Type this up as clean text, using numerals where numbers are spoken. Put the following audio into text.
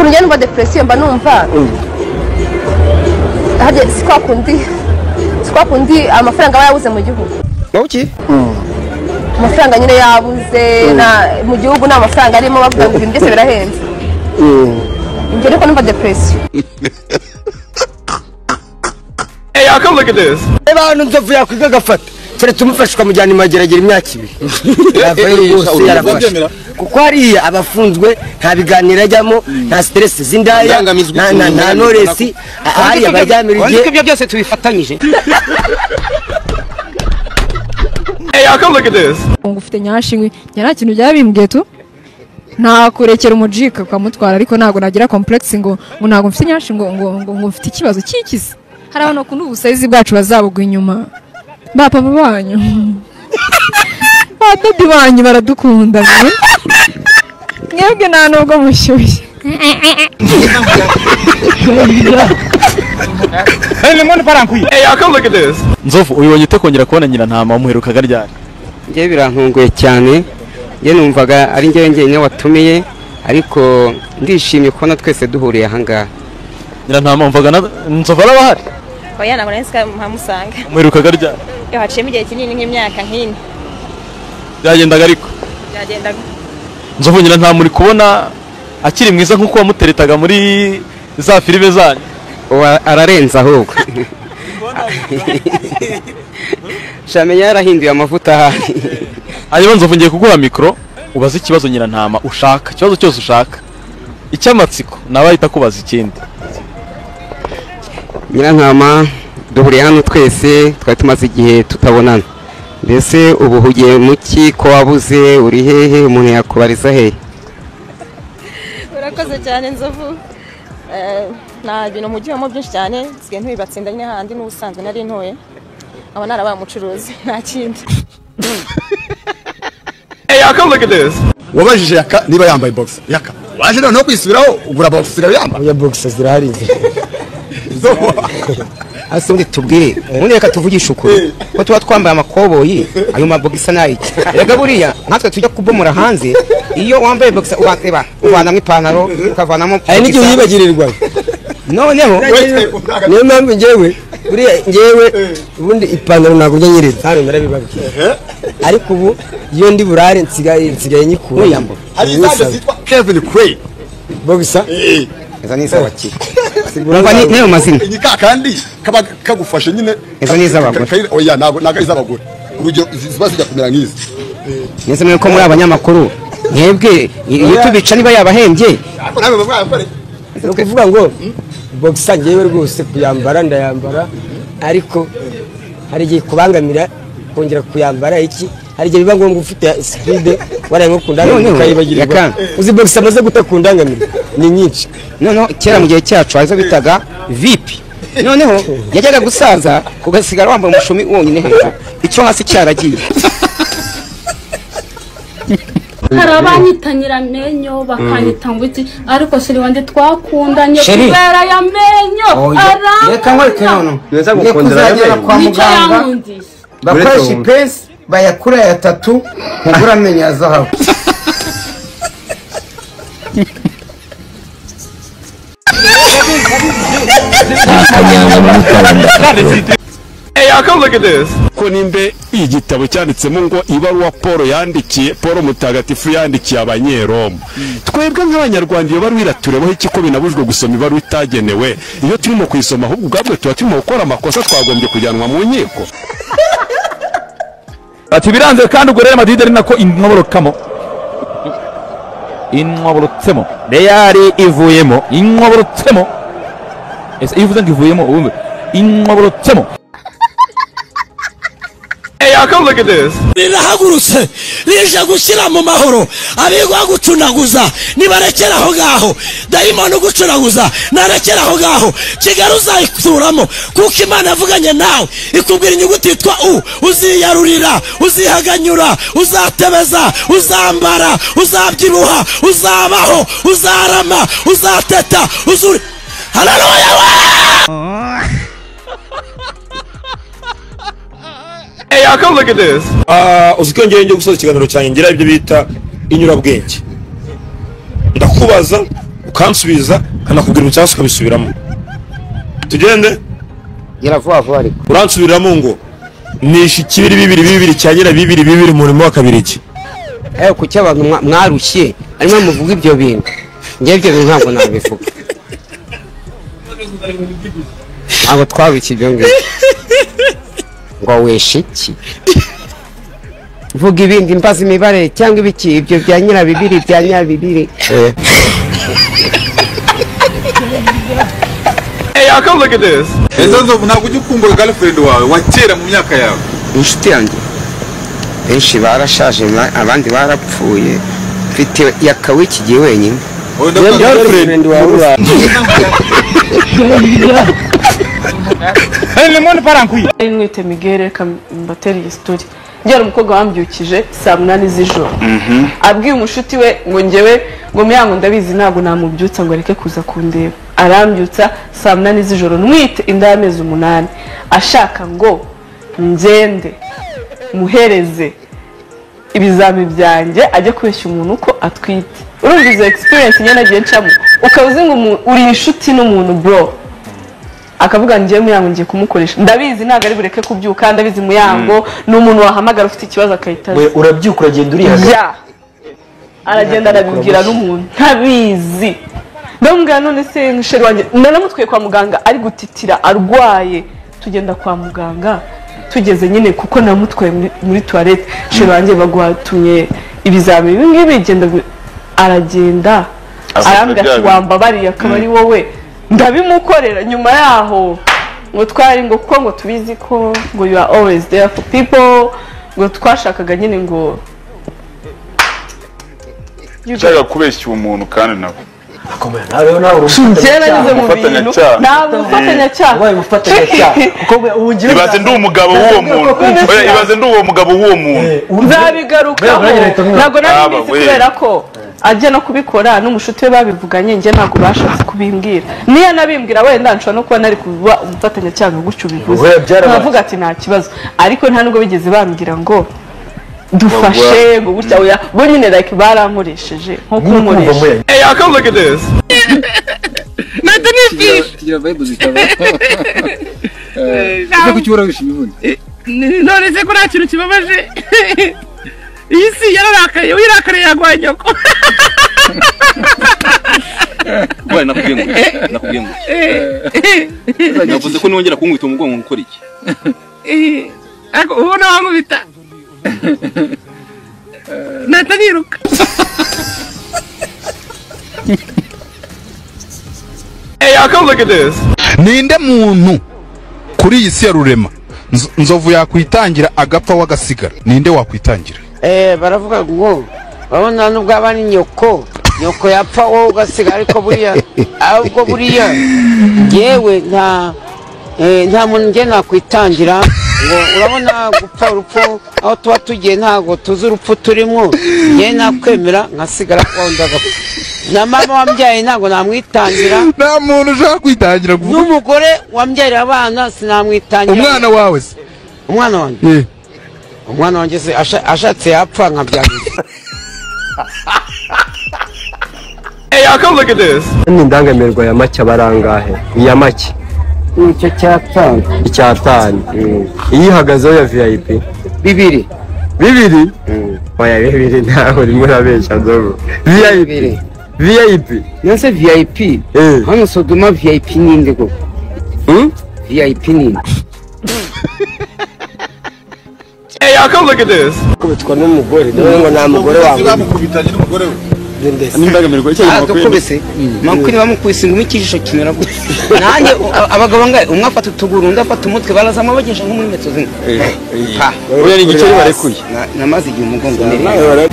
Ukuntu njya numva depression mba numva harya si kwa kundi amafaranga aba yabuze mu gihugu. Iki? Amafaranga nyine yabuze na mu gihugu nta mafaranga arimo, bavuga ngo ibintu byose birahenze. Njye ariko numva depression. Hey, y'all, come look at this. Abantu Nzovu yakwiga agafata keretse umufasha ukamujyana imageragere imyaka 2 yavayo rwose yarafashe, kuko hariya abafunzwe nta biganiro ajyamo, nta stress z'indaya, nta noresi, hariya baryamira igihe. Ibyo byose tubifatanyije. Hey, y'all, come look at this. Ngo ufite nyashingwe nta kintu byabimbwiye tu, nta kurekera umujika ukamutwara, ariko ntago nagira complex ngo ntago mfite nyashingo ngo mfite ikibazo cyikize. Hari abantu bakunda ubusayizi bwacu bazabugwa inyuma. Ba papa banyu, ba dadi banyu baradukunda mwebwe nta nubwo mushyushye. Hey, y'all, come look at this. Nzovu, ubibonye ute kongera kubona Nyirantama wamuherukaga ryari? Njye birantunguye cyane, njye numvaga ari njyewe njyenyine watumiye, ariko ndishimye kubona twese duhuriye aha ngaha. Nyirantama wumvaga Nzovu araba ahari? Oya, ntabwo nari nzi mpamusanga. Wamuherukaga ryari? Yo, haciyemo igihe kinini nk'imyaka nk'ine. Byagendaga ariko? Byagendaga. Nzovu, Nyirantama uri kubona akiri mwiza nk'uko wamuteretaga muri za filime zanyu? Ararenze ahubwo. Shamenya yarahinduye amavuta ahari. Hanyuma Nzovu, ngiye kuguha mikoro ubaze ikibazo Nyirantama ushaka, ikibazo cyose ushaka, icy'amatsiko nawe ahita akubaza ikindi. Nyirantama, duhuriye hano twese, twari tumaze igihe tutabonana, mbese ubu uhugiye mu ki ko wabuze, uri hehe, umuntu yakubariza hehe? Urakoze cyane Nzovu. Nta bintu mugiyemo byinshi cyane, nsigaye ntibibatsinda nyine handi n'ubusanzwe nari ntoye, nkaba narabaye umucuruzi nta kindi. Hey, y'all, come look at this. Wabajije Yaka niba yambaye boxer. Yaka waje noneho kwisubiraho ugura boxer yambaye. Oya, boxer zirahari. Ase undi tubwire, ubundi reka tuvugishe ukuri ko tuba twambaye amakoboyi, ayo mabogisa nayiki. Erega buriya natwe tujya kubomora hanze, iyo wambaye boxer ubanza uvanamo ipantaro ukavanamo, hari n'igihe uyibagirirwa. Noneho niyo mpamvu njyewe buriya njyewe ubundi ipantaro ntabwo njya nyereza hano narabibabwiye, ariko ubu iyo ndi burare nsigaye nyikura. Hari izaje zitwa Kevin Craig boxer. Izo ni iz'abakire. Urumva niyo mazina. Ni ka kandi kaba kagufashe nyine. Izo ni iz'abagore. Oya, ntabwo ari iz'abagore. Urugero ziba zijya kumera nk'izi. Nese mwe ko muri abanyamakuru mwebwe iyo tubica niba yabahembye. Ariko nawe mwabakore. Ni ukuvuga ngo boxer njyewe rwose kuyambara ndayambara, ariko hari igihe kubangamira kongera kuyambara iki, hari igihe biba ngombwa ufite speed waraye nko kundangamira ukayibagirwa. Uzi boxer amaze guta kundangamira ni nyinshi. Noneho kera mu gihe cyacu arizo bitaga VIP. Noneho yajyaga gusaza ugasigara wambaye umushumi wonyine hejuru, icyo hasi cyaragiye. Hari abanyita Nyiramenyo bakanyita ngo iki, ariko sheri wanjye twakundanye kubera ya menyo. Reka nkwereke noneho ngiye kuzagera kwa muganga bakoresha ipensi bayakura ya 3 nkugura amenyo ya zahabu. Hey, y'all, come look at this. Ko nimbe igitabo cyanditsemo ngo ibaruwa Paul yandikiye, Paul mutagatifu yandikiye Abanyeroma. Twebwe nk'abanyarwanda iyo baruwa iraturebaho iki ko binabujwe gusoma ibaruwa itagenewe? Iyo turimo kuyisoma ahubwo ubwabwe tuba turimo gukora amakosa, twagombye kujyanwa mu nkiko. Ati biranze kandi ubwo Real Madrid ari nako inkoborokamo, inkoborutsemo, Real ivuyemo, inkoborutsemo. Ese iyo uvuze ngo ivuyemo ubumve inkoborutsemo. Hey, y'all, come look at this. Rirahagurutse rije gushyira mu mahoro abigwa gucunaguza, nibarekera aho ngaho. Dayimoni ugucunaguza narekera aho ngaho. Kigali uzayituramo kuko Imana yavuganye nawe ikubwira inyuguti yitwa U. Uziyarurira, uzihaganyura, uzatebeza, uzambara, uzabyibuha, uzabaho, uzarama, uzateta, uzuri. Haleluya we! Hey, y'all, come look at this. Uzi ko ngiye gusoza ikiganiro cyanjye ngira ibyo bita inyurabwenge. Ndakubaza Ukansubiza nkanakubwira cyangwa se ukabisubiramo. Tugende? Gira vuba vuba ariko. Uransubiramo ngo nishe ikibiri bibiri bibiri cya nyira bibiri bibiri murimo wa kabiri iki? Kuki abantu mwarushye arimo muvuga ibyo bintu? Ngiye ibyo bintu ntabwo nabivuga. Ntabwo twarushye ibyo ngibyo. Ngo weshe iki? Vuga ibindi mbaza imibare cyangwa ibiki ibyo bya nyira bibiri bya nyira bibiri. Hey, y'all, come look at this. Ezo nzovu ntabwo ujya ukumbura girlfriend wawe wa kera mu myaka yawe. Inshuti yanjye benshi barashaje abandi barapfuye, mfite yakawe iki gihe wenyine. Girlfriend wawe. Mwite Miguel, reka mbatere iyi story. Njye umukobwa wambyukije saa 8 z'ijoro. Abwiye umushuti we ngo njyewe ngo miyango ndabizi ntabwo namubyutsa ngo areke kuza kundeba. Arambyutsa saa 8 z'ijoro nwite inda y'amezi 8 ashaka ngo ngende muhereze ibizami byanjye ajye kubeshya umuntu ko atwite. Urumva izo experience nyene nagiye ncamo, ukabuze ngo uri inshuti n'umuntu bro, akavuga ngiye muyango ngiye kumukoresha, ndabizi ntabwo ari bureke kubyuka, ndabizi muyango ni umuntu wahamagara ufite ikibazo akahita. We urabyuka uragenda urihaga. Aragenda arabibwira n'umuntu ntabizi. Ndamubwira none se sheri wanjye naramutwaye kwa muganga ari gutitira arwaye, tugenda kwa muganga tugeze nyine kuko namutwaye muri toilette, sheri wanjye bagwatumye ibizami ibi ngibi bigenda, aragenda arambwira ati wambabariye akaba ari wowe, ndabimukorera. Nyuma yaho ngo twari ngo kuko ngo tubizi ko ngo you are always there for people, ngo twashakaga nyine ngo ushaka kubeshya umuntu kandi nawe ibaze ndi umugabo w'uwo muntu, ibaze ndi uwo mugabo w'uwo muntu, nzabigarukaho. Ntabwo nari mbizi kubera ko ajya no kubikora n'umushuti we babivuganye, njye ntabwo bashatse kubimbwira. Niyo nabimbwira wenda nshobora no kuba nari kuba umufatanyacyaha gutyo ubivuze, nkavuga ati nta kibazo, ariko nta nubwo bigeze bambwira ngo dufashe ngo gutya, oya bo nyine like barankoresheje nko kunkoresha. Hey, y'all, come look at this. Nahita nifisha tugira vibe zikaba. Ese kuki uhora wishimye ubundi? None se ko nta kintu kibabaje? Iyi si yararakaye, uyirakariye yaguhaye nyoko. Bwana nakubwiye ngo navuze ko niwongera kunkubita umugongo ngukora iki? Ariko ubona wankubita nahita niruka. Hey, y'all, come look at this. Ninde muntu kuri iyi si ya rurema nzovu yakwitangira agapfa wagasigara? Ninde wakwitangira? Baravuga ngo babona nubwo aba ari nyoko, nyoko yapfa wowe ugasigara, ariko buriya ahubwo buriya yewe nta muntu nge nakwitangira ngo urabona gupfa urupfu aho tuba tugiye ntabwo tuzi urupfu turimo, nge nakwemera nkasigara kubaho ndagapfa. Na mama wambyaye ntabwo namwitangira, nta muntu ushaka kwitangira, n'umugore wambyarira abana sinamwitangira. Umwana wawe se? Umwana wanjye, umwana wanjye se ashatse yapfa nkabyarira. Hey, y'all, come look at this. Ni indangamirwa ya make abarangahe? Iya make icyo cyatanu. Icyatanu. Iyo ihagazeho ya VIP bibiri bibiri. Oya bibiri ntaho urimo urabeshya nzovu. VIP VIP nase VIP hano Sodoma VIP ninde koko? VIP ninde? Hey, y'all, come look at this. Kubitwa n'umugore, dore ngo nta mugore wawe. Bamukubitanye n'umugore we. N'indangamirwa icyo Adukubise makwini bamukubise ngo ikijisho kimera gutya. Nanjye abagabo ngaye umwe afata utuguru undi afata umutwe barazama bagisha nko muri metero zimwe. Oya ni igiceri barekuye. Namaze igihe umugongo nereye.